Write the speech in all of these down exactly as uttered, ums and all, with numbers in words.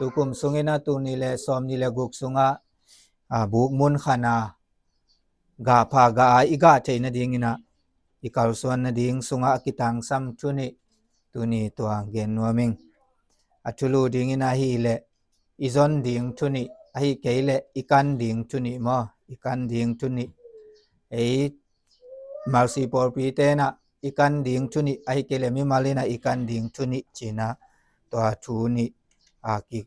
Tukum sungin a tuni le sawm ni le guk sungah a bukmun khana gahpha gah a i gah theih nadingin a i kalsuan nading sungah a kitangsam thu nih tuni tua gen nuam ing. A thulu dingin ahi le i zon ding thu nih ahi kei le i kan ding thu nih maw? I kan ding thu nih. Ei Mercy pawlpi tenah i kan ding thu nih ahi kei le mimal inah i kan ding thu nih cinah tua thu nih a ki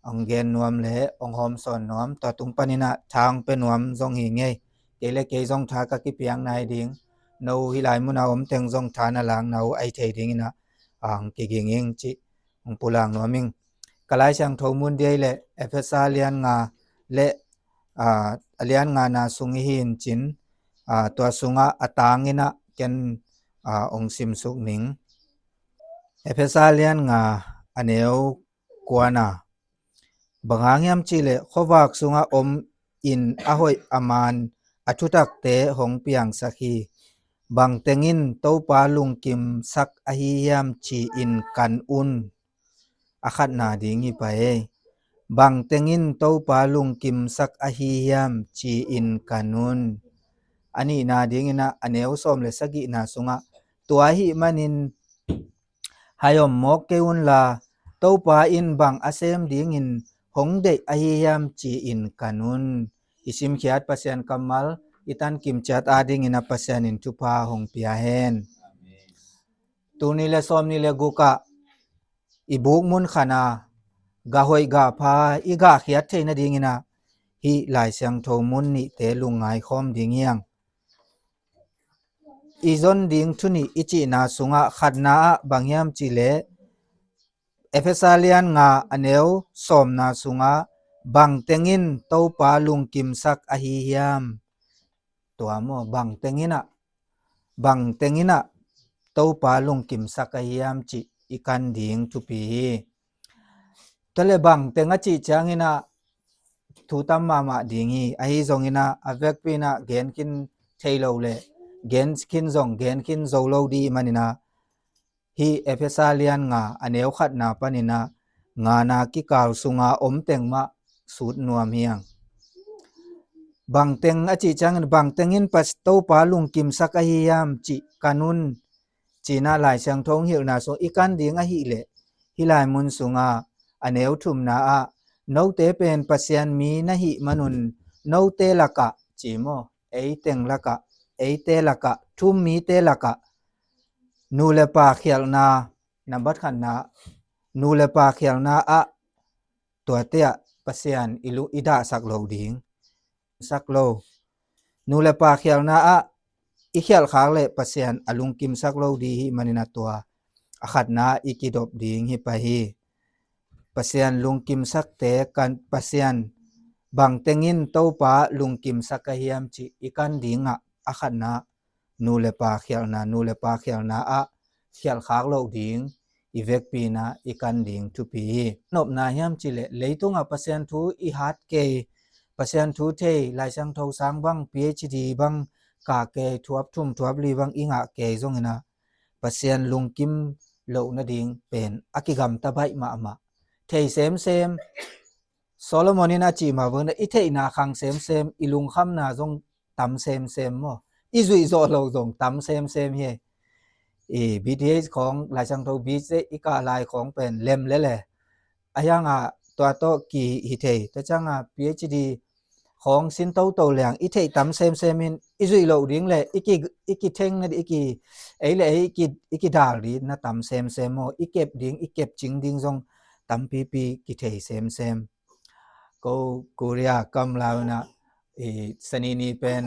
ong gen nuam le ong hawmsawn nuam, tua tung paninah tha ong pe nuam zong hi ngei. Kei le kei zong tha ka kipiak nai ding, no hih lai munah om teng zong tha na lak na uh ahi thei dinginah ang kiging ing cih ong pulak nuam ing. Ka Lai Siangtho mun dia le Efesa lian nga le a lian nga na sung ihi in cin, tua sungah a tanginah ken ong simsuk ning. Efesa lian nga a neu kuana. Bang hang hiam cihleh khuavak sungah om in a hoih a man a thutakte hong piangsak hi. Bangtengin Topa lungkimsak ahi hiam ci-in kan un. A khatna ding hi pai. Bangtengin Topa lungkimsak ahi hiam ci-in kan un. A nihna dinginah a neu sawm le sagihna sungah tua ahi manin hai om mawk kei unla Topa in bang a sem dingin hong deih ahi hiam ci-in kan un. I simkhiat Pasian kammal i tankim ciat a dingin a Pasian in thupha hong pia hen. Tuni le sawm ni le gukah i bukmun khana gah hoih gah pha i gahkhiat theih nadinginah hih Lai Siangtho mun nihte lungngai khawm ding hiang. I zon ding thu nih i cihna sungah khatna ah bang hiam cihleh Efesa lian nga a neu sawmna sungah bangtengin Topa lungkimsak ahi hiam. Tua maw bangtenginah bangtenginah Topa lungkimsak ahi hiam cih i kan ding thupi hi. Tua le bangteng a cih cianginah thu tam mahmah ding hi. Ahi zonginah a vekpinah gen khin thei lo le gen khin zong gen khin zo lo dih maninah hih Efesa lian nga a neu khatna paninah ngana kikal sunga om teng mah sut nuam hiang. Bangteng a cih ciangin bangtengin Topa lungkimsak ahi hiam cih kan un cinah Lai Siangtho hong hilhna sung i kan ding ahileh hih lai mun sunga a neu thumna ah note pen Pasian mi na hih manun note lakah ci maw? Ei teng lakah eite lakah thum mite lakah nu le pa khialhna nambat khatna nu le pa khialhna ah tuate ah Pasian i dahsak lo ding sak lo. Nu le pa khialhna ah i khialhkhak le Pasian a lungkimsak lo dih hih maninah tua a khatna i kidop ding hi pai hi. Pasian lungkimsakte kan Pasian bangtengin Topa lungkimsak ahi hiam cih i kan dingah a khatna nu le pa khialhna nu le pa khialhna ah khialhkhak loh ding i vekpinah i kan ding thupi hi. Nopna hiam cihleh leitungah Pasian thu i hat kei, Pasian thu thei, Lai Siangtho sang bang PhD bang kah kei, thuap thum thuap li bang i ngah kei zonginah Pasian lungkim loh nading pen a kigamta baih mahmah. Thei semsem Solomon in a cih mah bangin i theihna khang semsem i lungkhamna zong tam semsem maw? I zuih zawh lo zong tam semsem hi. I BTh khawng Lai Siangtho BTh i kah lai khawng pen lem lele a hiangah tua tawh ki hi thei. Tua ciangah PhD khawng sin toto liang i theih tam semsem in i zuih loh ding le i ki i kitheng na i ki ei le ei i ki i kidal ding na tam semsem maw? I kep ding i kep cing ding zong tampipi kithei semsem. Ko Korea kam launa i sanini pen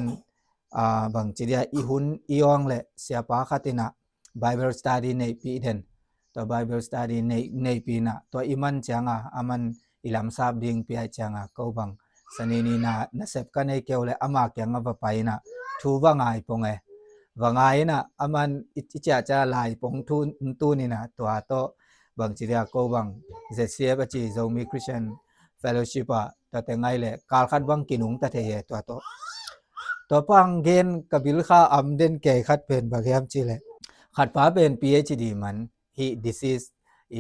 a bangci dia i hun i awng le siapa khatina Bible study neihpih den. Tua Bible study neihpihna tua i man cianga a man i lamsap ding piai cianga ko bang sanini na nasep ka nei keu le ama kianga va paina thu va ngai pong e. Va ngaina a man i ciacia lai pong tunina tua tawh bangci dia ko bang ZCF a ci Zomi Christian Fellowship ah tua te ngai le kalkhat bang kinungta thei e tua tawh. Tua pang gen ka bilkha am den kei khat pen bang hiam ci le khat pa pen PhD man hi disease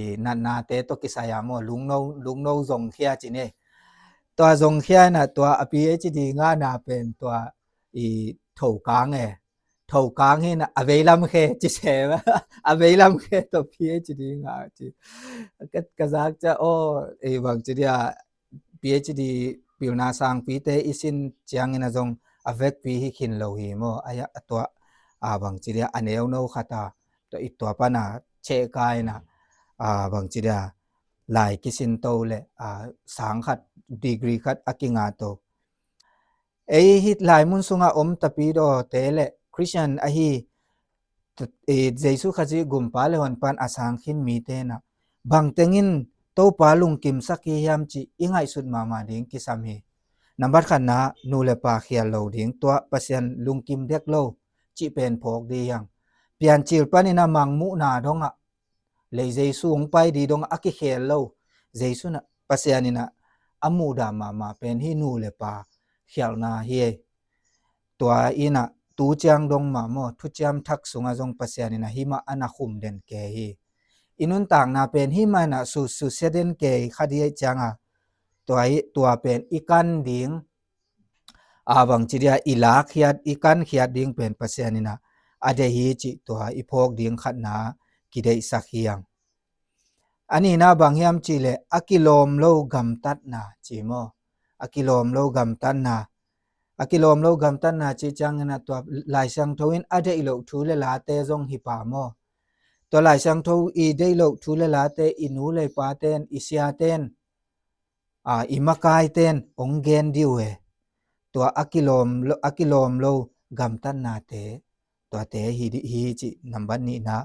i natnate tawh kisai a maw, lungno, lungno zongkhia ci ni. Tua zongkhia inah tua a PhD ngahna pen tua i thokang e. Thokang hi inah a veilam khe ci se. A veilam khe tawh PhD ngah ci. Ka, ka zak ciang aw, i bang ci dia PhD pilna sangpite i sin ciangin a zong a vekpi hi khin lo hi maw. A, a tua a bang ci dia a neuno khat a tua i tua pana chehka inah a bang ci dia lai kisin to le a sang khat, degree khat a kinga to. Ei hih lai mun sunga om Tapidawte le Christian ahi, Jesu Khazih gumpa le honpan a sang khin mite inah bangtengin Topa lungkimsak hi hiam cih i ngaihsut mahmah ding kisam hi. Nambat khatna, nu le pa khial lo ding, tua Pasian lungkim dek lo cih pen phawk ding hi hang. Piancil panin a mangmuhna dongah lei Jesu hong pai ding dongah a kikhel lo. Jesu inah Pasian inah a muhdah mahmah pen hih nu le pa khialhna hi ei. Tua inah tu ciang dong mah maw, thuciam thak sungah zong Pasian inah hih mah a na khum den kei hi. I nuntakna pen hih mah inah su, susia den kei kha ding ahih cianga tua hi, tua pen i kan ding a bang ci dia i lakkhiat, i kankhiat ding pen Pasian inah a deih hi cih tua i phawk ding khatna kideihsak hi hang. A nihna bang hiam cih leh a kilawm lo gamtatna ci maw. A kilawm lo gamtatna. A kilawm lo gamtatna cih ciangin a tua Lai Siangtho in a deih loh thu le late zong hi pah maw. Tua Lai Siangtho i deih loh thu le late i nu le i paten, i siaten, a, i makaiten hong gen dih uh e. Tua a kilawm lo, a kilawm lo gamtatnate, tuate hi, hi cih nambat nihna,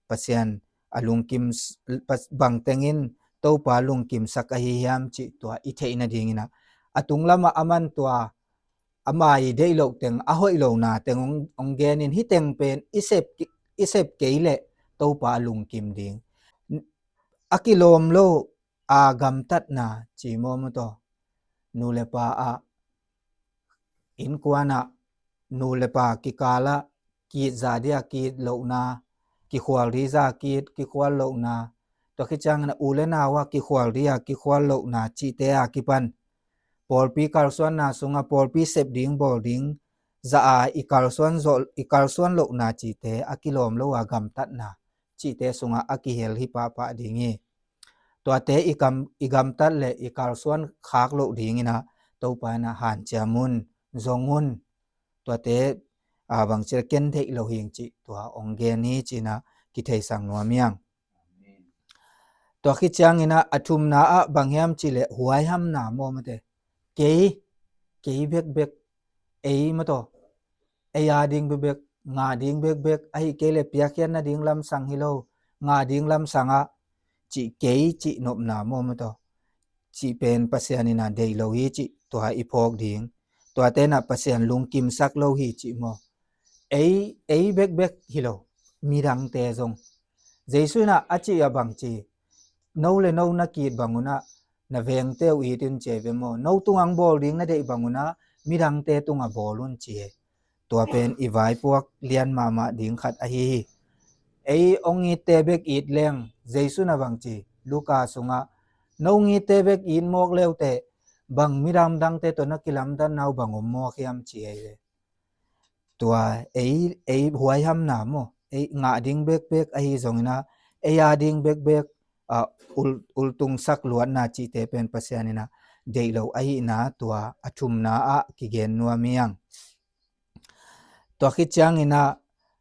Pasian a lungkim s-, pas-, bangtengin Topa lungkimsak ahi hiam cih tua i theih nadingin a, a tunglamah a man tua ama i deih loh teng, a hoih lohna teng hong, hong genin hih teng pen i sep, i sep kei leh Topa a lungkim ding. A kilawm lo a gamtatna ci maw maw taw. Nu le pa ah, innkuan ah, nu le pa kikal ah, ki-it zah ding a ki-it lohna, kikhual ding zah a ki-it, kikhual lohna. Tua khit ciangin a u le nau ah kikhual ding a kikhual lohna cihte a kipan pawlpi kalsuanna sungah pawlpi sep ding bawl ding zah a i kalsuan zawh, i kalsuan lohna cihte a kilawm lo a gamtatna cihte sungah a kihel hi pahpah ding hi. Tuate i kam, i gamtat le i kalsuan khak loh dingin a, Topa in a hanciam un, zong un. Tuate, a, bangci a ken theih lo hing cih tua hong gen hi ci-in a kitheisak nuam hi hang. Tua khit ciangin a, a thumna ah bang hiam cih leh huaihamna maw mate. Kei, kei bekbek, ei maw taw. Ei a ding bekbek, ngah ding bekbek, ahih kei leh piakkhiat nading lamsang hi lo, ngah ding lamsang ah, cih kei, cih nopna maw maw taw. Cih pen Pasian in a deih lo hi cih tua i phawk ding. Tuate in a Pasian lungkimsak lo hi cih maw. Ei, ei bekbek hi lo, midangte zong. Jesu in a a cih a bangci, no le no na ki-it bang un a, na vengte uh it un ci ei ve maw. No tungah hong bawl ding na deih bang un a, midangte tungah bawl un ci ei. Tua pen i vaipuak lian mahmah ding khat ahi hi. Ei hong itte bek it leng, Jesu in a bangci, Luka sungah, no hong itte bek it mawk le uh teh, bang midang dangte tawh na kilamdanna uh bang om mawk hiam ci ei ve. Tua ei, ei huaihamna maw, ei ngah ding bekbek ahi zongin a, ei a ding bekbek, a, ul, ultungsak luatna cihte pen Pasian in a deih lo ahihna tua a thumna ah kigen nuam hi hang. Tua khit ciangin a,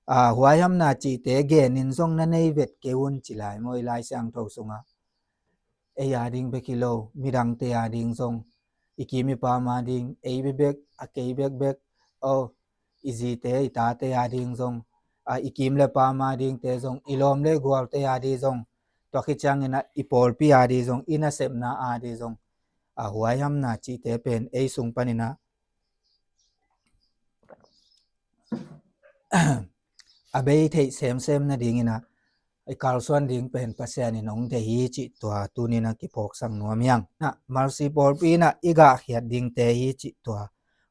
a, huaihamna cihte genin zong na nei vet kei un ci lai maw i Lai Siangtho sungah. Ei a ding bek hi lo, midangte a ding zong, i kim i pam a ding, ei bekbek, a kei bekbek, aw, i zite, i tate a ding zong, a, i kim le pam a dingte zong, i lawm le gualte a ding zong, tua khit ciangin a, i pawlpi a ding zong, i nasepna a ding zong, a, huaihamna cihte pen ei sung panin a a bei theih semsem nadingin a, i kalsuan ding pen Pasian in hong deih hi cih tua tuni-in a kiphawksak nuam hi hang. Na, Mercy pawlpi in a i gahkhiat dingte hi cih tua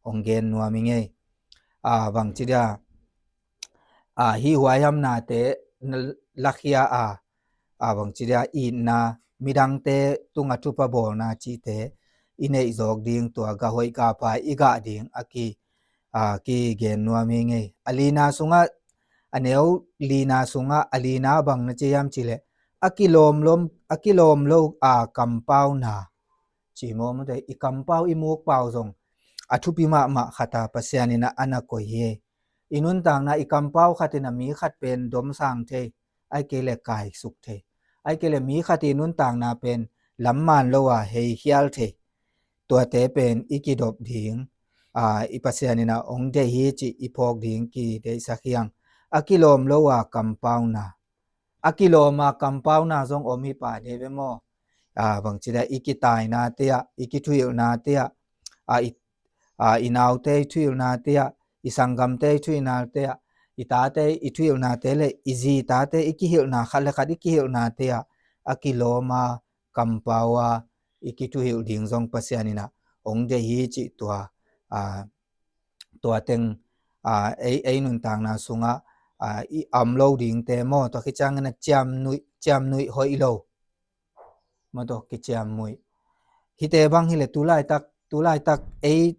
hong gen nuam hi ing ei. A, bangci dia, a, hih huaihamnate na lakhia a, a, bangci dia itna, midangte tungah thupha bawlna cihte i neih zawk ding, tua gah hoih gah pha i gah ding a ki, a, kigen nuam hi ing ei. A lina sungah, a neu lina sungah a lina bang na ci hiam cih leh, a kilawm lo, a kilawm lo a kampauna ci maw, mute, i kampau, i mukpau zong a thupi mahmah khat a Pasian in a na koih hi. I nuntakna, i kampau khat in a mi khat pen domsang thei, ahih kei leh kaisuk thei, ahih kei leh mi khat i nuntakna pen lamman lo a heikhial thei, tuate pen i kidop ding, a, i Pasian in a hong deih hi cih i phawk ding kideihsak hi ing. A kilawm lo a kampauna, a kilawm a kampauna zong om hi pah dei ve maw? A, bangci dia, i kitainate ah, i kithuhilhnate ah, a, i, a, i naute i thuhilhnate ah, i sanggamte i thuhilhnate ah, i tate i thuhilhnate le i zi tate i kihilhna, khat le khat i kihilhnate ah a kilawm a, kampau a, i kithuhilh ding zong Pasian in a hong deih hi cih tua, a, tua teng, a, ei, ei nuntakna sungah, a, i om lo dingte maw, tua khit ciangin a ciamnuih, ciamnuih hoih lo, maw, tua kiciamnuih. Hihte bang hi leh tu laitak, tu laitak ei,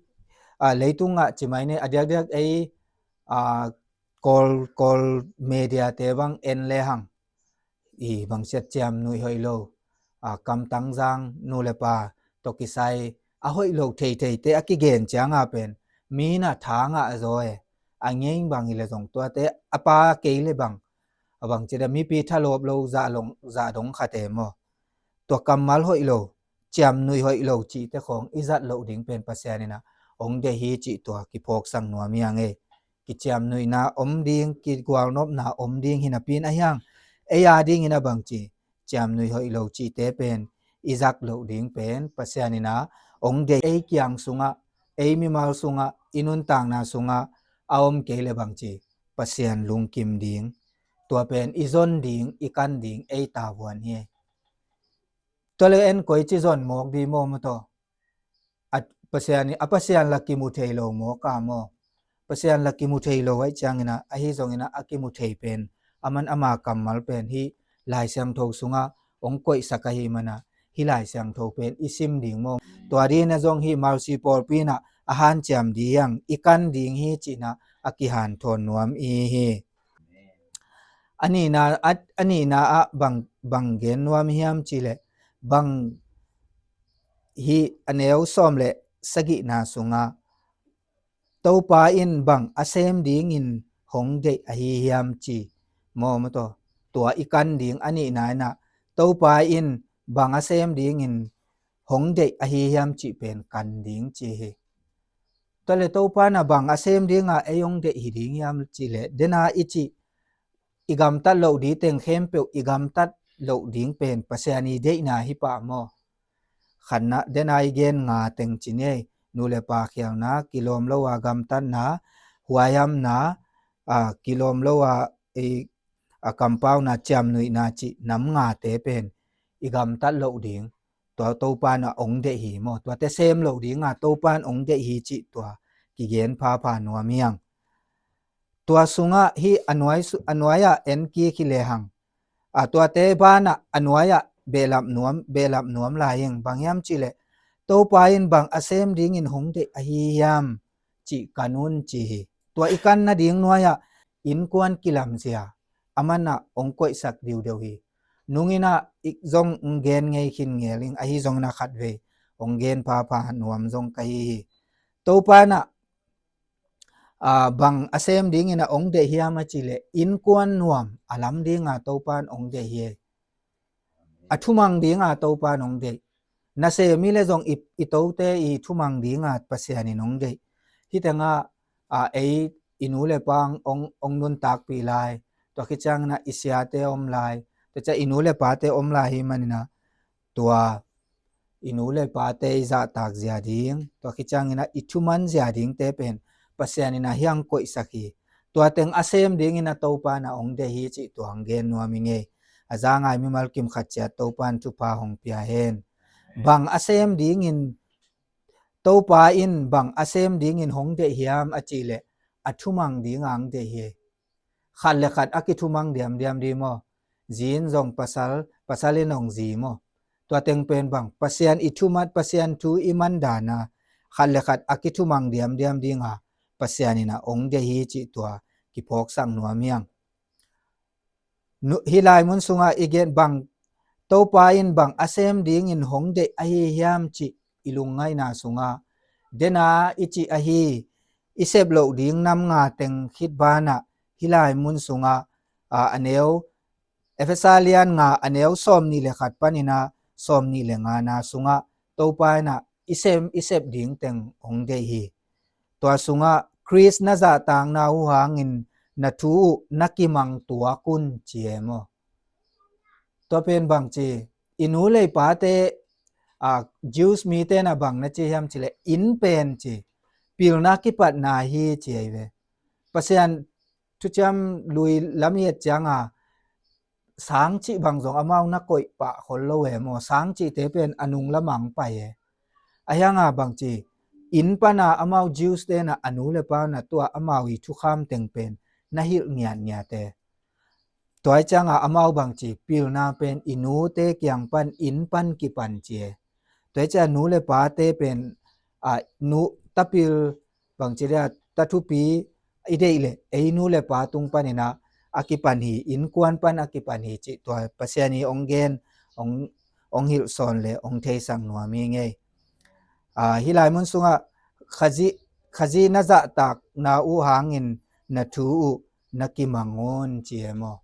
a, leitungah ci mai ni, a diakdiak ei, a, Kawl, Kawl mediate bang en lehang, i bangci a ciamnuih hoih lo, a, kamtang zang nu le pa tawh kisai a hoih lo theitheite a kigen ciang a pen mi in a tha ngah zaw e. A ngei bang hi leh zong tuate, a pa kei leh bang, a, bangci dia, mipi thalawp lo zah long, zah dong khat e maw? Tua kammal hoih lo, ciamnuih hoih lo cihte khawng i zat loh ding pen Pasian in a hong deih hi cih tua kiphawksak nuam hi ing ei. Kiciamnuihna om ding, kigualnopna om ding hi napi in, ahi hang ei a dingin a bangci, ciamnuih hoih lo cihte pen i zat loh ding pen Pasian in a hong deih. Ei kiang sungah, ei mimal sungah, i nuntakna sungah a om kei leh bangci, Pasian lungkim ding, tua pen i zon ding, i kan ding ei tavuan hi. Tua leh en koici zon mawk ding maw, mute? A Pasian, a Pasian lah kimu thei lo mawk a maw? Pasian lah kimu thei lo ahih ciangin a, ahi zongin a, a kimu thei pen, aman ama kammal pen hih Lai Siangtho sungah hong koihsak ahih man a, hih Lai Siangtho pen i sim ding maw? Tua dingin a zong hih Mercy pawlpi in a, a hanciam ding, i kan ding hi cih in a, a kihanthawn nuam i hi. A nihna, a, a nihna ah bang, bang gen nuam hiam cih leh, bang, hih a neu sawm le sagihna sungah Topa in bang a sem dingin hong deih ahi hiam ci maw, mute? Tua i kan ding a nihna in a, Topa in bang a sem dingin hong deih ahi hiam cih pen kan ding ci hi. Tua leh Topa in a bang a sem ding a ei hong deih hi ding hiam cih leh, dena i cih, i gamtat loh ding teng khempeuh i gamtat loh ding pen Pasian i deihna hi pah maw? Khatna, dena i gen nga teng ci ni ei, nu le pa khialhna, kilawm lo a gamtatna, huaihamna, a, kilawm lo a, i, a, kampauna, ciamnuihna cih nam ngate pen i gamtat loh ding, tua Topa in a hong deih hi maw? Tuate sem loh ding a Topa in hong deih hi cih tua kigen phapha nuam hi ing. Tua sungah hih a nuai su-, a nuai ah en kik hi lehang, a, tuate banah a nuai ah behlap nuam, behlap nuam lai ing. Bang hiam cih leh, Topa in bang a sem dingin hong deih ahi hiam cih kan un ci hi. Tua i kan nading nuai ah innkuan kilamzia, aman a hong koihsak diudeu hi. Nung in a i zong gen ngei khin ngel ing, ahi zongin a khatvei hong gen phapha nuam zong ka hi hi. Topa in a, a, bang a sem dingin a hong deih hiam a cih leh, innkuan nuam a lam ding a Topa in hong deih hi. A thumang ding a Topa in hong deih. Nasem hi leh zong i, i tote i thumang ding a Pasian in hong deih. Hih teng ah, a, ei i nu le pa hong, hong nuntakpih lai, tua khit ciangin a i siate om lai, tua ciang i nu le pate om lai hi man in a, tua i nu le pate i zahtak zia ding, tua khit ciangin a i thuman zia dingte pen Pasian in a hong koihsak hi. Tua teng a sem dingin a Topa in a hong deih hi cih tua hong gen nuam ing ei. A za ngai mimal kim khat ciat Topa in thupha hong pia hen. Bang a sem dingin, Topa in bang a sem dingin hong deih hiam a cih leh, a thumang ding a hong deih hi. Khat le khat a kithumang diamdiam ding maw? zi in zong pasal, pasal in hong zi maw. Tua teng pen bang, Pasian i thumat, Pasian thu i man dana khat le khat a kithumang diamdiam dinga Pasian in a hong deih hi cih tua kiphawksak nuam hiang. Hih lai mun sungah i gen bang, Topa in bang a sem dingin hong deih ahi hiam cih i lungngaihna sungah dena i cih ahi, i sep loh ding nam nga teng khit banah hih lai mun sungah a neu, Efesa lian nga a neu sawm nih le khat paninah sawm nih le ngana sungah Topa inah i sem i sep ding teng hong deih hi. Tua sungah Khrist na zahtakna uh hangin na thu uh na kimang tuak un ci e maw. Tua pen bang ci, i nu le i pate, a, Jews mite na bang na ci hiam cileh, inn pen ci, pilna kipatna hi ci ei ve. Pasian thuciam lui lam i et cianga sang cih bang zong amau na koih pah khol lo e maw, sang cihte pen a nung lamang pai e. A hianga bang ci, inn pana amau Jews tena a nu le pa na tua amau i thukham teng pen na hilh ngiatngiat e. Tua i cianga amau bang ci, pilna pen i nute kiang pan inn pan kipan ci e. Tua i cia nu le pate pen a nu tapil bang ci le a ta thupi i deih le ei nu le pa tung paninah a kipan hi, innkuan pan a kipan hi cih tua Pasian i ong gen, ong, ong hilhsawn le ong theisak nuam hi ngei. A, hih lai mun sungah Khazih, Khazih na zahtakna uh hangin na thu uh na kimang un ci e maw.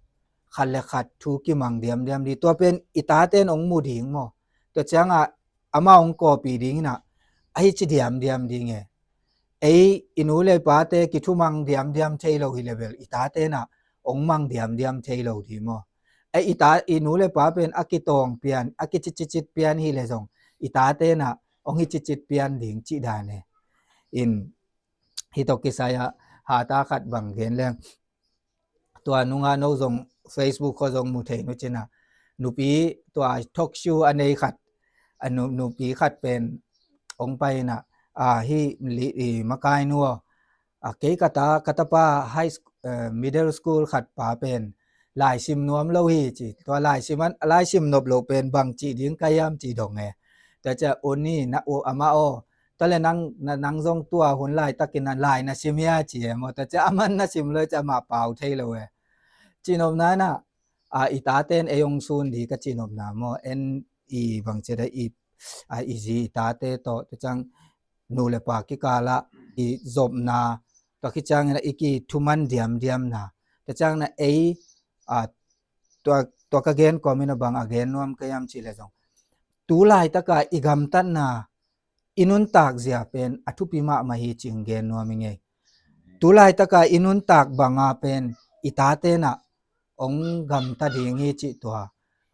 Khat le khat thu kimang diamdiam di. Tua pen i taten ong mu ding maw. Tua cianga ama ong kawpi ding inah ahi ci diamdiam ding e. Ei i nu le pate kithumang diamdiam thei lo hi le bel i tate na ong mang diamdiam thei lo di maw. Ei i ta, i nu le pa pen a kitawng pian, a kicicicit pian hi le zong i tate na ong hi cicit pian ding cih dan e. In hi tawh kisai a hata khat bang gen leng. Tua nunga no zong Facebook kho zong mu thei nu cina. Nupi tua talk show a nei khat, a nu, nupi khat pen ong paina, a, hi li, i makai nu aw. A, kei ka ta, ka tapa high school, eh, middle school khat pa pen laisim nuam lo hi ci. Tua laisim an, laisim nop lo pen bang ci ding ka hiam ci dong e. Tua cia uni na u ama aw. Tua le nang, na, nang zong tua hun laitakin a lai na sim hia ci e maw. Tua cia aman na sim lo cia amah pau thei lo e. Cinopna na, a, i taten ei ong sun di ka cinopna maw. En i bang cia da i, a, i zi i tate tawh. Tua ciang nu le pa kikala i zopna. Tua khiciangin a i kithuman diamdiamna. Tua ciangna ei, a, tua, tua ka gen kawmin a bang a gen nuam ka hiam ci le zong. Tu laitaka i gamtatna i nuntak zia pen a thupi mahmah hi cing gen nuam i ngei. Tu laitaka i nuntak banga pen i tate na ong gamta ding hi cih tua,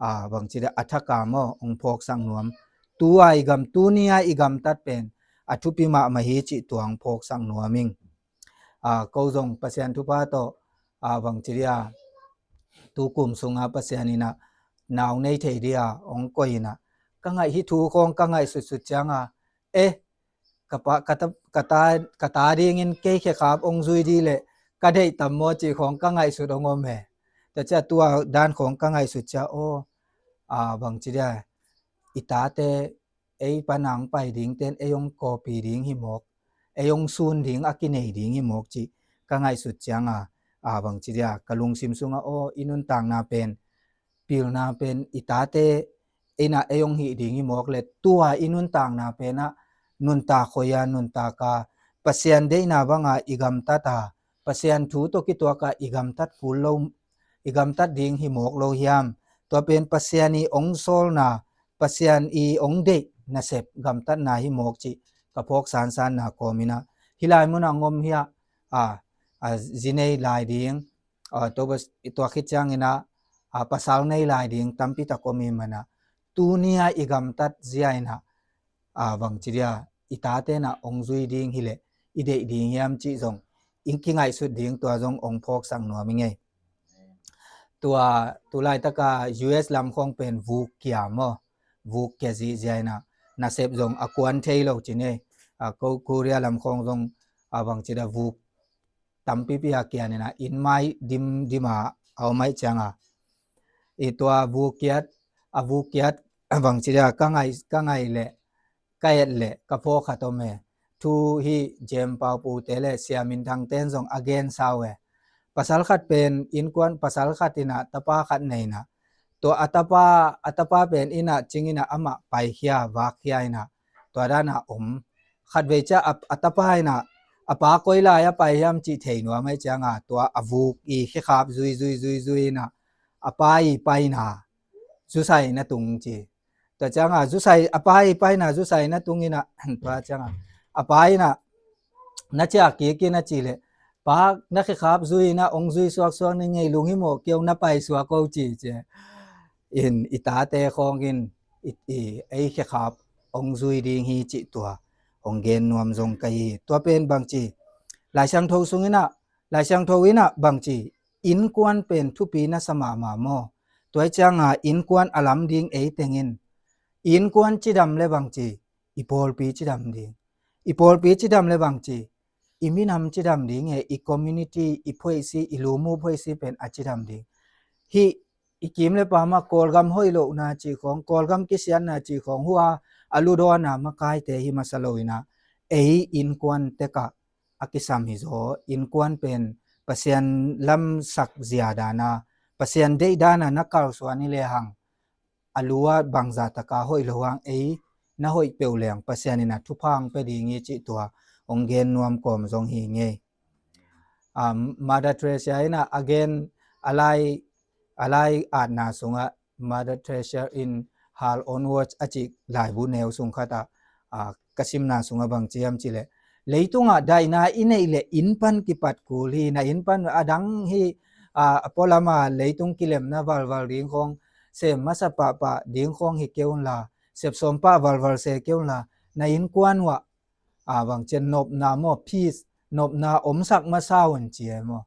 a, bang ci le a thaka maw ong phawksak nuam. Tua i gam, tunia i gamtat pen a thupi mahmah hi cih tua ong phawksak nuam ing. A, ko zong Pasian thupha tawh, a, bang ci dia, tu kum sunga Pasian ina nau nei thei dia ong koi ina ka ngaih hi thu khong ka ngaih sutsut cianga, eh, ka pa, ka ta, ka ta, ka ta dingin kei khekhap ong zui di le ka deih tam maw ci khong ka ngaih sut ong om he. Tua cia tua dan khong ka ngaih sut cia aw, a, bang ci dia, i tate ei pana ong pai ding ten ei ong kawpi ding hi mawk, ei ong sun ding a kinei ding hi mawk ci ka ngaihsut cianga, a, bang ci dia ka lungsim sunga aw i nuntakna pen pilna pen i tate eina ei ong hih ding hi mawk le tua i nuntakna pena nuntak hoia nuntak a Pasian deihna banga i gamtat a Pasian thu tawh kituaka i gamtat kul lo, i gamtat ding hi mawk lo hiam? Tua pen Pasian i ong sawlna, Pasian i ong deih nasep gamtatna hi mawk cih ka phawk sansanna kawmina. Hih lai muna ngom hiah, a, a, zi nei lai ding, a, tua khit ciangina, a, pasal nei lai ding tampi tak om hi mana. Tunia i gamtat zia ina, a, bang ci dia, i tate na ong zui ding hileh, i deih ding hiam cih zong, i kingaihsut ding tua zong ong phawksak nuam i ngei. Tua, tu laitaka U S lam khong pen vuk kia maw, vuk kia zihzia ina, nasep zong a kuan thei lo ci nei, a, ko Korea lam khong zong, a, bang ci dia vuk tampipi a kian ina, inn mai dim dima a om aih cianga. i tua vukiat, a vukiat, a bangci dia, ka ngai, ka ngai le, ka et le, ka pho khat om e. Thu hi Jem Pau Pu te le Sia Min Thang ten zong a gen sau e. Pasal khat pen innkuan, pasal khat ina tapa khat neina. Tua a tapa, a tapa pen ina cing ina amah paikhia, vakkhia ina. Tua dana om. Khat vei cia a, a tapa ina, a pa koi lai a pai hiam cih thei nuam ai cianga, tua a vuk i khikhap zui, zui, zui, zui ina. A pa i paina, zusai na tung ci. Tua cianga, zusai, a pa i paina, zusai na tung ina, tua cianga. A pa ina, na cia kik ina ci le. Pa, na khikhap zui ina, ong zui suak suak ni ngei lung hi maw, keu na pai suak ko ci, ci. In, i tate khawng in, i, i, ei khikhap, ong zui ding hi ci tua. Ong gen nuam zong ka hi. Tua pen bangci. Lai Siangtho sung ina, Lai Siangtho ina bangci. Innkuan pen thupi na sa mahmah maw. Tua i cianga innkuan a lam ding ei tengin. Innkuan cidam le bangci. I pawlpi cidam ding. I pawlpi cidam le bangci. I minam cidam ding e, i community, i phoisi, i lumu phoisi pen a cidam ding. Hi, i kim le pama Kawlgam hoih lohna ci khawng, Kawlgam kisiatna ci khawng, hua a ludawnna makaite hi masa lo ina. Ei innkuan teka a kisam hi zaw, innkuan pen Pasian lamsak zia dana, Pasian deih dana na kalsuan hi lehang. A lua bangza taka hoih lo hang ei, na hoih peuh leng Pasian ina thupha ong pia ding hi cih tua, ong gen nuam kawm zong hi ngei. Um, Mother Teresa ina a gen a lai, a lai atna sunga Mother Teresa in Hal Onwards a cih laibu neu sung khata, a, ka simna sunga bangci hiam ci le. Leitunga daina i neih le inn pan kipat kul hi, na inn pan a dang hi, a, a pualama leitung kilemna valval ding khawng, sem masa pahpah ding khawng hi kei un la, sepsawm pah valval se kei un la, na innkuan uah, a, bangci a nopna maw, peace, nopna omsak masa un ci e maw.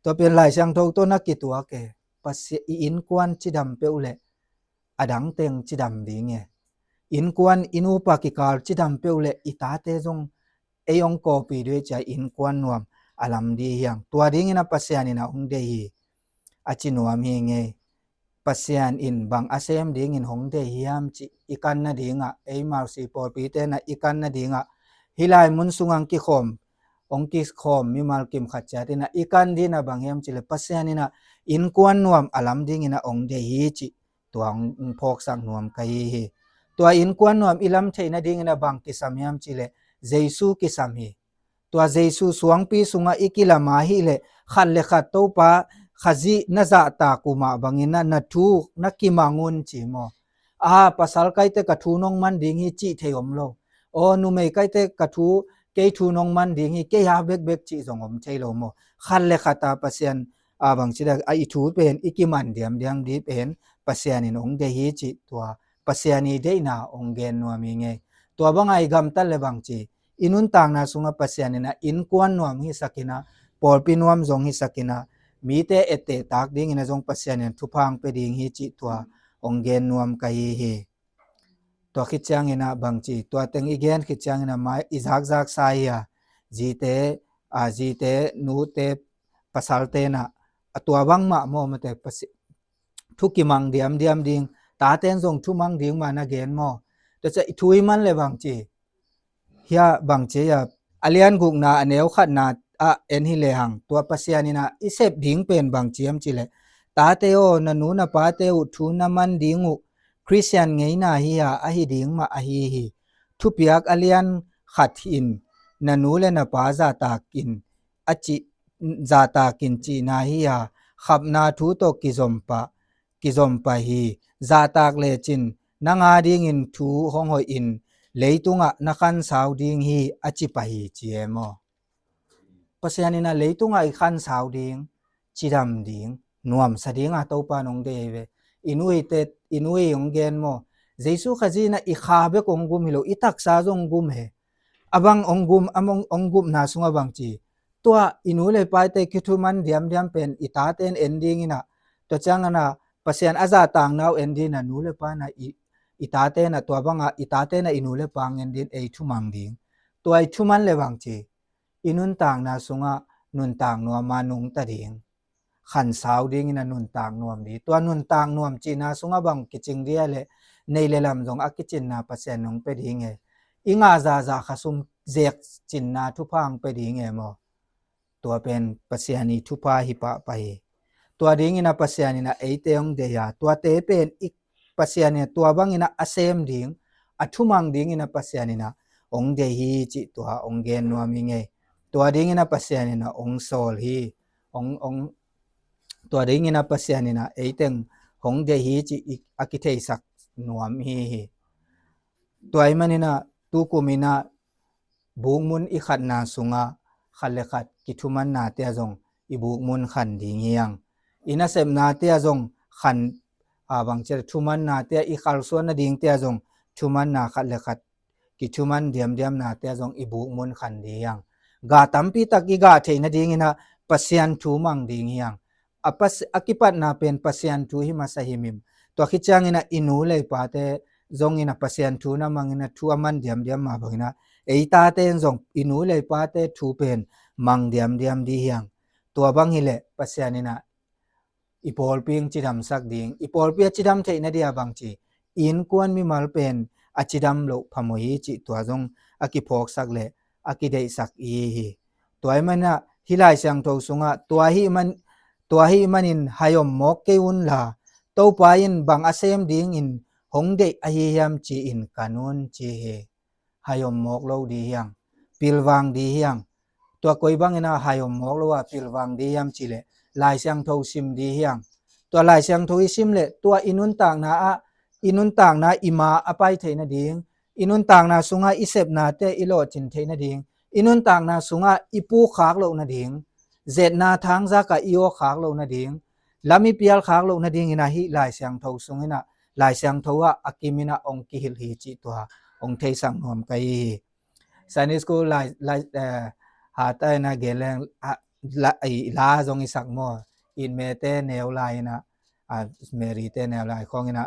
Tua pen Lai Siangtho tawh na kituak e, Pasi-, i innkuan cidam peuh le, a dang teng cidam ding e. Innkuan i nupa kikal cidam peuh le i tate zong ei ong kawpi duh e cia innkuan nuam a lam di hiang. Tua dingin a Pasian ina ong deih hi. A ci nuam hi ngei. Pasian in bang a sem dingin hong deih hiam ci i kan nadinga, ei Mausi pawlpi tena i kan nadinga. Hih lai mun sungang kikhawm, ong kikhawm mimal kim khat ciat ina i kan dina bang hiam ci le Pasian ina innkuan nuam a lam dingina ong deih hi ci. Tua ong phawksak nuam ka hi hi. Tua innkuan nuam i lam theih nadingin a bang kisam hiam ci le Jesu kisam hi. Tua Jesu suangpi sunga i kilama hi le khat le khat Topa Khazih na zahtak umah bangin na, na thu na kimang un ci maw. A, pasal kaite ka thu nong man ding hi cih thei om lo. Aw, numei kaite ka thu, kei thu nong man ding hi, kei a bekbek cih zong om thei lo maw. Khat le khat a Pasian a bangci dak a i thu pen i kiman diamdiam di pen Pasian in ong deih hi cih tua Pasian i deihna ong gen nuam hi ngei. Tua banga i gamtat le bangci i nuntakna sunga Pasian ina innkuan nuam hisak ina, pawlpi nuam zong hisak ina, mite ettehtak dingina zong Pasian in thupha ong pia ding hi cih tua ong gen nuam ka hi hi. Tua khit ciangina bangci, tua teng i gen khit ciangina mai i zakzak sa hi a, zite, a, zite, nute, pasalte na, a tua bang mah maw mate pasi-, thu kimang diamdiam ding, taten zong thu mang ding mah na gen maw. Tua cia i thu i man le bangci, hia bangci a, a lian gukna a neu khatna ah en hi lehang, tua Pasian ina i sep ding pen bangci hiam ci le. Tate aw, na nu na pate uh thu na man ding uh, Khristian ngeina hi a, ahi ding mah ahi hi. Thupiak a lian khat in, na nu le na pa zahtak in, a cih, zahtak in cihna hi a, khapna thu tawh kizom pah, kizom pah hi. Zahtak lecin, nang a dingin thu hong hoih in, leitungah na khansau ding hi, a ci pah hi ci e maw. Pasian ina leitungah i khansau ding, cidam ding, nuamsa dinga Topa nong deih ve. I nu i te, i nu i ong gen maw. Jesu Khazih ina i kha bek ong gum hi lo, i taksa zong gum he. A bang ong gum, a bang ong gumna sunga bangci. Tua i nu le paite kithuman diamdiam pen i taten en dingina. Tua ciangana Pasian a zahtakna uh en dingina nu le pana i, i tatena tua banga i tatena i nu le pa ong en ding ei thumang ding. Tua i thuman le bangci. I nuntakna sunga nuntak nuama nungta ding. khansau dingin a nuntak nuam ding. Tua nuntak nuam cihna sungah bang kicing dia le, nei le lam zong a kicinna Pasian in hong pia ding e. I ngah zahzah khasum zek cinna thupha hong pia ding e maw? Tua pen Pasian i thupha hi pahpah hi. Tua dingin a Pasian in a eite hong deih a, tuate pen i Pasian in a tua bangin a sem ding, a thumang dingin a Pasian in a hong deih hi cih tua hong gen nuam hi ngei. Tua dingin a Pasian in a hong sawl hi, hong, hong, tua dingin a Pasian in a eiteng hong deih hi cih i, a kitheisak nuam hi hi. Tua ahih manin a tukum in a bukmun i khatna sungah khat le khat kithumanna te ah zong i bukmun khan ding hi hang. I nasepna te ah zong khan, a, bangci a thumanna te ah, i kalsuan nading te ah zong thumanna khat le khat kithuman diamdiamna te ah zong i bukmun khan ding hi hang. Gah tampi tak i gah theih nadingin a Pasian thu mang ding hi hang. A pas-, a kipatna pen Pasian thu hi masa himhim. Tua khit ciangin a i nu le i pate zongin a Pasian thu na mangin a thu a man diamdiam mah bangin a, ei tate in zong i nu le i pate thu pen mang diamdiam ding hi hang. Tua bang hileh Pasian in a i pawlpi hong cidamsak ding, i pawlpi a cidam theih nadia bangci, i innkuan mimal pen a cidam loh phamawh hi cih tua zong a kiphawksak le a kideihsak i hi hi. Tua ahih manin a hih Lai Siangtho sungah tua ahih man, tua ahih manin hai om mawk kei un la, Topa in bang a sem dingin hong deih ahi hiam ci-in kan un ci hi. Hai om mawk lo ding hi hang, pilvang ding hi hang. Tua koi bangin a hai om mawk lo a pilvang ding hiam cih leh Lai Siangtho sim ding hi hang. Tua Lai Siangtho i sim leh tua i nuntakna ah, i nuntakna i ma a pai theih nading, i nuntakna sungah i sepnate i lawhcin theih nading, i nuntakna sungah i pukkhak loh nading, zetna thangzak ah i awkkhak loh nading, lam i pialkhak loh nadingin a hih Lai Siangtho sungin a, Lai Siangtho ah a kimin a hong kihilh hi cih tua hong theisak nuam ka hi hi. Sunday school lai, lai, eh, hata in a gen leng, ah, la, i la zong i sak maw. Itmete neu lai in a, ah, Mary te neu lai khawng in a,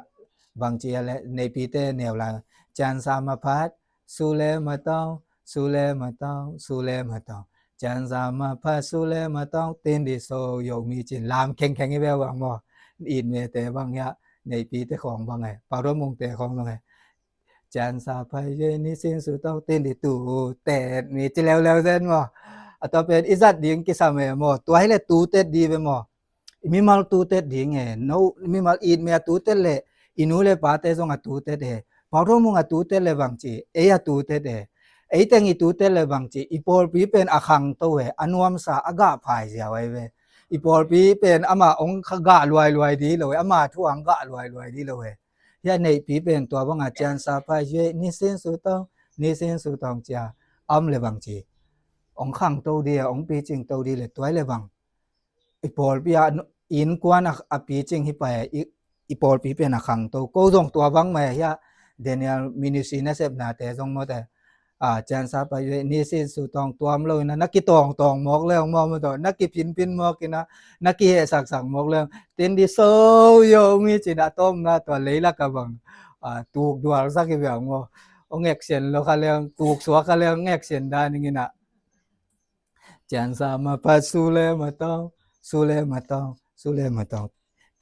bangci a le, Neipite neu lai. Ciansa maphat, sule matawng, sule matawng, sule matawng. Ciansa maphat, sule matawng, tindi so yo mi cin lam khengkheng i bel bang maw. Itmete bang ya, Neipite khawng bang e, Pauthawnmungte khawng bang e. Ciansa phat yue nisin su tawng tindi tu tet mi ci leuleu zen maw. A tua pen i zat ding kisam e maw. Tua hileh tu tet ding ve maw. Mimal tu tet ding e. No, mimal itme a tu tet leh i nu le pate zong a tu tet e. Pauthawnmung a tu tet leh bangci, ei a tu tet e. Ei teng i tu tet leh bangci, i pawlpi pen a khangto e. A nuamsa a gah phai ziau ai ve. I pawlpi pen ama hong gah luailuai ding lo e. Ama thu hong gah luailuai ding lo e. Hia Neihpi pen tua banga Ciansa phat yue nisin su tawng, nisin su tawng cia om le bangci, hong khangto ding a, hong picingto ding le tua le bang. I pawlpi a, innkuan a, a picing hi pai a, i, i pawlpi pen a khangto. Ko zong tua bang mai a hia Daniel ministry nasepnate zong mawte. A, Ciansa phat yue nisin su tawng tua om lo in a, na kitawngtawng mawk le hong mawk mawk tawh, na kipinpin mawk in a, na kihehsaksak mawk le hong, tindi so yo mi cin a tawmna tua leilak a bang, a, tukdualsak hi bang maw. Hong action lo kha le hong, tuksuak kha le hong action dan ing in a. Ciansa maphat sule matawng, sule matawng, sule matawng.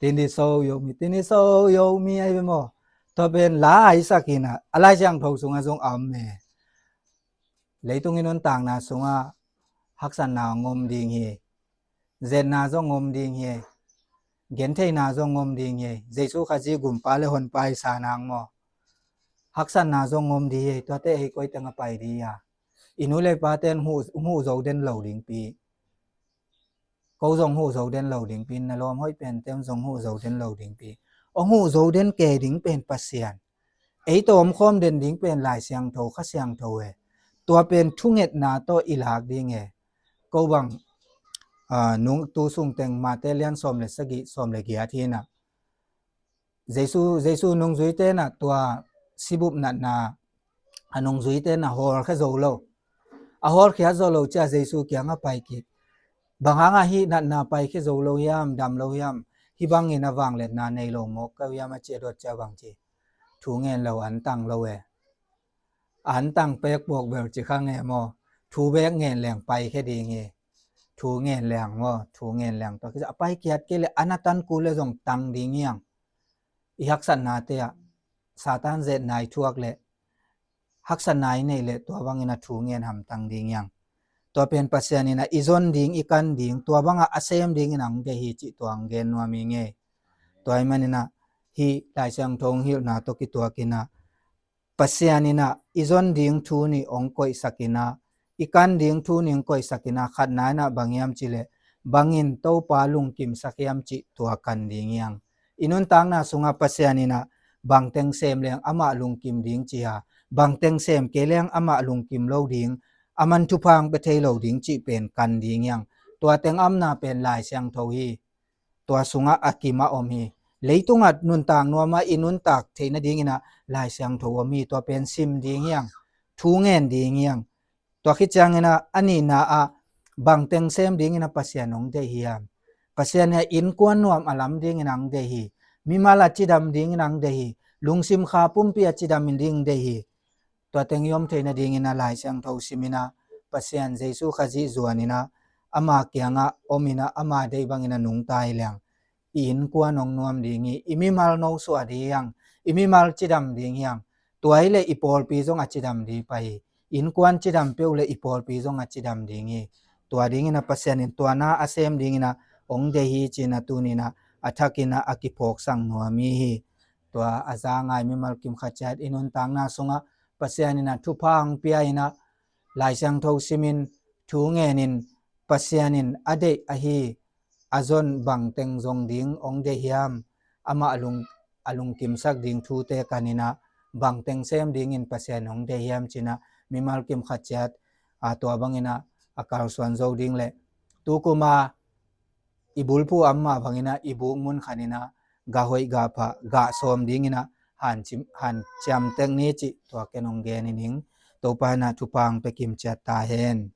Tindi so yo mi, tindi so yo mi ai ve maw. Tua pen la a i sak in a, a Lai Siangtho sungah zong a om e. Leitung i nuntakna sungah haksatna hong om ding hi. Zetna zong om ding hi. Gentheihna zong om ding hi. Jesu Khazih gumpa le honpa i sa nang maw. Haksatna zong om ding hi. Tuate ei koi teng a pai ding hi a. I nu le pate in huh, huh zo den lo dingpi. Ko zong huh zo den lo dingpi, na lawm hoih pente zong huh zo den lo dingpi. Hong huh zo den kei ding pen Pasian. Ei tawh omkhawm den ding pen Lai Siangtho, Kha Siangtho e. Tua pen thungetna tawh i lak ding e. Ko bang, a, nung tu sung teng Mate lian sawm le sagih, sawm le giat hi na. Jesu, Jesu nungzuite na tua sibup natna a nungzuite na hawlkhia zo lo. A hawlkhia zo lo cia Jesu kiangah pai kik. Bang hangah hih natna paikhia zo lo hiam, dam lo hiam, hih bangin a vangliatna nei lo mawk ka hiam a ci a dot cia bang ci. Thu ngen lo an tang lo e. An tang pek puak bel ci kha nge maw. Thu bek ngen leng paikhia ding hi. thu ngen leng maw, thu ngen leng tua kisa a pai kiat kei le a na tan kul le zong tang ding hiang. I haksatnate ah Satan zetna i thuak le haksatna i neih le tua bangin a thu ngen hamtang ding hiang. Tua pen Pasian in a i zon ding, i kan ding, tua bangah a sem dingin ang deih hi cih tua ang gen nuam hi ngei. Tua i manin a hih Lai Siangtho hong hilhna tawh kituakin a Pasian in a i zon ding thu nih hong koihsakin a, i kan ding thu nih hong koihsakin a, khatna in a bang hiam cih le bangin Topa lungkimsak hiam cih tua kan ding hiang. I nuntakna sungah Pasian in a bangteng sem leng amah lungkim ding ci a, bangteng sem kei leng amah lungkim lo ding, a man thupha hong pia thei lo ding cih pen kan ding hiang. Tua teng amna pen Lai Siangtho hi. Tua sungah a kimah om hi. Leitungah nuntak nuamah i nuntak theih nadingin a Lai Siangtho om hi. Tua pen sim ding hiang, thu ngen ding hiang. Tua khit ciangin a a nihna ah bangteng sem dingin a Pasian hong deih hiam? Pasian in a innkuan nuam a lam dingin ang deih hi. Mimal a cidam dingin ang deih hi. Lungsim kha pumpi a cidam in ding deih hi. Tua teng i om theih nadingin a Lai Siangtho simin a Pasian Jesu Khazih zuanin a ama kiangah omin a ama deih bangin a nungta hi leng i innkuan hong nuam ding hi. I mimal no suah ding hiang, i mimal cidam ding hiang. Tua hi le i pawlpi zong a cidam ding pah hi. Innkuan cidam peuh le i pawlpi zong a cidam ding hi. Tua dingin a Pasian in tua na a sem dingin a hong deih hi cin a tunin a a thakin a a kiphawksak nuam hi hi. Tua a za ngai mimal kim khat ciat i nuntakna sungah Pasian in a thupha hong pia in a Lai Siangtho simin thu ngenin Pasian in a deih ahi a zon bangteng zong ding hong deih hiam? Amah a lung, a lungkimsak ding thute kanin a bangteng sem dingin Pasian hong deih hiam cin a mimal kim khat ciat a tua bangin a a kalsuan zo ding le tukum a i bulphuh amah bangin a i buk mun khanin a gah hoih gah phah gah sawm dingin a hanciam, hanciam tek ni cih tua ken hong gen hi ning. Topa in a thupha hong pia kim ciat ta hen.